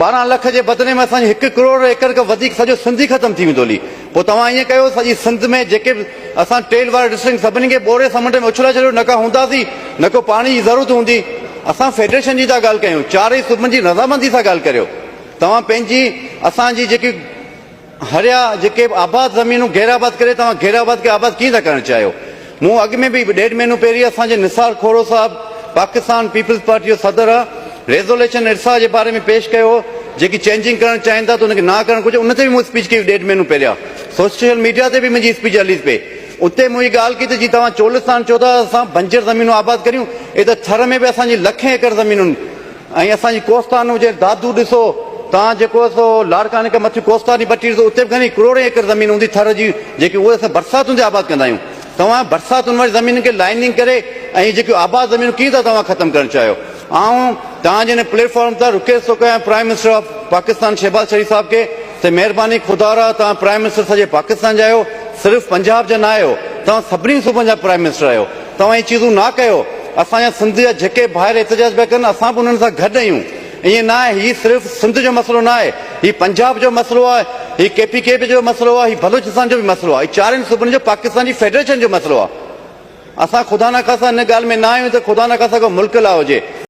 12 لک جي بدلي ۾ اسان جي هڪ ڪروڙ ايڪڙ کان وڌيڪ سڄو سنڌ ئي ختم ٿي ويندو هلي. پوء توهان ائين ڪيو سڄي سنڌ ۾ جيڪي به اسان ٽيل وارا ڊسٽرڪٽ سڀني کي ٻوڙي سمنڊ ۾ اڇلائي ڇڏيو نه ڪا هونداسين نه ڪو پاڻي جي ضرورت هوندي. اسان فيڊريشن جي ٿا ڳالهه ڪيون چارئي صوبن جي رضامندي سان ڳالهه ڪريو. توهان پنهنجي اسان جي جيڪي هريا جيڪي به آباد زمينون غير آباد ڪري توهان غير آباد کي آباد ڪيئن ٿا ڪرڻ چاهيو؟ مون اڳ ۾ به ڏيڍ مهينو پهرين اسان جي نثار کوڙو صاحب پاڪستان پيپلز پارٽي جو صدر ريزوليشن ارسا جي باري ۾ پيش ڪيو هو جيڪي چينجنگ ڪرڻ چاهين ٿا ته ان کي نه ڪرڻ گهرجي ان تي به مون اسپيچ ڪئي ڏيڍ مهينو پهريان سوشل ميڊيا تي به منهنجي اسپيچ هلي پئي اتي مون هي ڳالهه ڪئي ته جي توهان چولستان چئو ٿا اسان بنجر زمينون آباد ڪريون هي ته ٿر ۾ به اسان جي لکين ايڪڙ زمينون ۽ اسان جي ڪوستان هجي دادو ڏسو توهان جيڪو سو لاڙڪاڻي کان مٿي ڪوستاني پٽي ڏسو اتي به گهڻي ڪروڙين ايڪڙ زمين هوندي ٿر جي جيڪي اهي اسان برساتن تي آباد ڪندا آهيون توهان برساتن واري زمينن کي لائننگ ڪري ۽ جيڪيون آباد زمينون ڪيئن ٿا توهان ختم ڪرڻ چاهيو آئون توهان جي هن پليٽ فارم تان رڪويسٽ ٿو ڪيان prime minister of Pakistan Shehbaz Sharif صاحب کي ته مهرباني خدارا توهان پرائيم منسٽر سڄي پاڪستان جا آهيو صرف پنجاب جا نه آهيو توهان سڀني صوبن جا پرائيم منسٽر آهيو توهان اهي چيزون نه ڪيو، اسان جا سنڌ جا جيڪي ڀائر احتجاج پيا ڪن اسان به انهن سان گڏ آهيون، ائين نه آهي هي صرف سنڌ جو مسئلو نه آهي، هي پنجاب جو مسئلو آهي، هي ڪي پي ڪي جو مسئلو آهي، هي بلوچستان جو به مسئلو آهي، هي چارن صوبن جو پاڪستان جي فيڊريشن جو مسئلو آهي. اسان خدا نخواسته ان ڳالهه ۾ نه آهيون ته خدا نخواسته ڪو ملڪ لاء هجي.